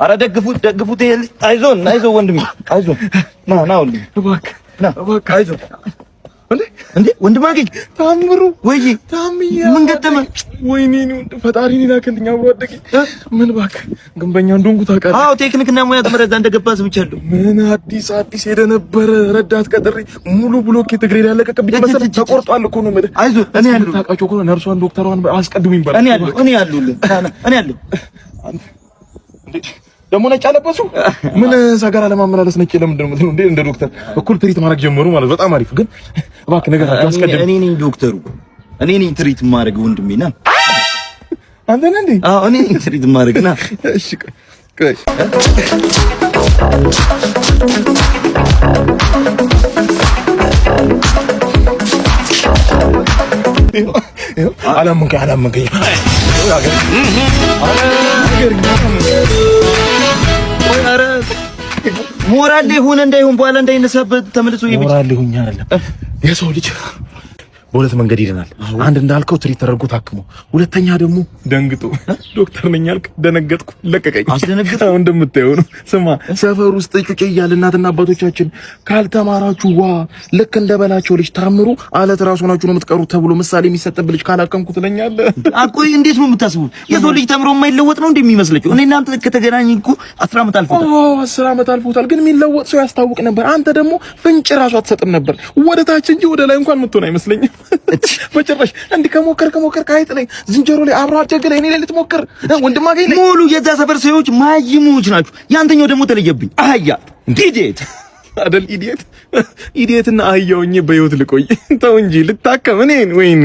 አረ ደግፉት፣ ደግፉት። ይሄ ልጅ አይዞን፣ አይዞን ወንድሜ፣ አይዞን። ና ና ወንድሜ፣ እባክህ ና። እባክህ። አይዞን። እንዴ! እንዴ ወንድም አገኝ። ታምሩ! ወይ! ታምዬ! ምን ገጠመ? ወይኔ እኔ ወንድ ፈጣሪ ላከልኝ አብሮ አደገኝ። ምን እባክህ ግንበኛ እንደሆንኩ ታውቃለህ? አዎ፣ ቴክኒክና ሙያ ተመረዛ እንደገባ ሰምቻለሁ። ምን አዲስ አዲስ ሄደ ነበረ ረዳት ቀጥሬ ሙሉ ብሎኬት እግሬ ላይ ያለቀቀብኝ መሰለህ። ተቆርጧል እኮ ነው የምልህ። አይዞህ፣ እኔ አለሁ። ታውቃቸው እኮ ነርሷን ዶክተሯን አስቀድሙኝ በላ። እኔ አለሁ፣ እኔ አለሁልህ። ና ና፣ እኔ አለሁ። እንዴ ደግሞ ነጭ አለበሱ። ምን ሰገራ ለማመላለስ ነጭ ለምንድን ነው የምትለው? እንዴ እንደ ዶክተር እኩል treat ማድረግ ጀመሩ ማለት በጣም አሪፍ። ግን እባክህ ነገር አስቀድም። እኔ ነኝ ዶክተሩ። እኔ ነኝ treat የማደርገው ወንድሜ፣ ና። አንተ ነህ እንዴ? አዎ፣ እኔ ነኝ treat የማደርገው፣ ና። እሺ ቆይ ቆይ። አላመንከኝ አላመንከኝ። ኧረ ሞራል ላይ ሆነ እንዳይሆን በኋላ እንዳይነሳበት ተመልሶ ይብጭ። ሞራል ላይ ሆኜ አይደለም። የሰው ልጅ በሁለት መንገድ ይድናል። አንድ እንዳልከው treat ተደርጎ ታክሞ፣ ሁለተኛ ደግሞ ደንግጦ። ዶክተር ነኝ አልክ፣ ደነገጥኩ፣ ለቀቀኝ። አስደነግጥ። አሁን እንደምታየው ነው። ስማ፣ ሰፈር ውስጥ ጩጬ እያለ እናትና አባቶቻችን ካልተማራችሁ ዋ ልክ እንደበላቸው ልጅ ታምሩ አለት ራሱ ሆናችሁ ነው የምትቀሩት ተብሎ ምሳሌ የሚሰጥብህ ልጅ ካላከምኩ ትለኛለህ። አቆይ፣ እንዴት ነው የምታስቡት? የሰው ልጅ ተምሮ የማይለወጥ ነው እንደሚመስላችሁ? እኔ እናንተ ከተገናኘን እኮ 10 ዓመት አልፎታል። አዎ፣ 10 ዓመት አልፎታል። ግን የሚለወጥ ሰው ያስታውቅ ነበር። አንተ ደግሞ ፍንጭ ራሱ አትሰጥም ነበር። ወደ ታች እንጂ ወደ ላይ እንኳን የምትሆን አይመስለኝም በጭራሽ። እንዲህ ከሞከር ከሞከር ከአይጥ ላይ፣ ዝንጀሮ ላይ፣ አብሮ አደግ ላይ፣ እኔ ላይ ልትሞክር፣ ወንድም አገኝ ላይ። ሙሉ የዛ ሰፈር ሰዎች ማይሞች ናችሁ። ያንተኛው ደግሞ ተለየብኝ። አህያ idiot። አይደል idiot idiot ና አህያ ሆኜ በህይወት ልቆይ? ተው እንጂ ልታከም እኔን ወይኔ።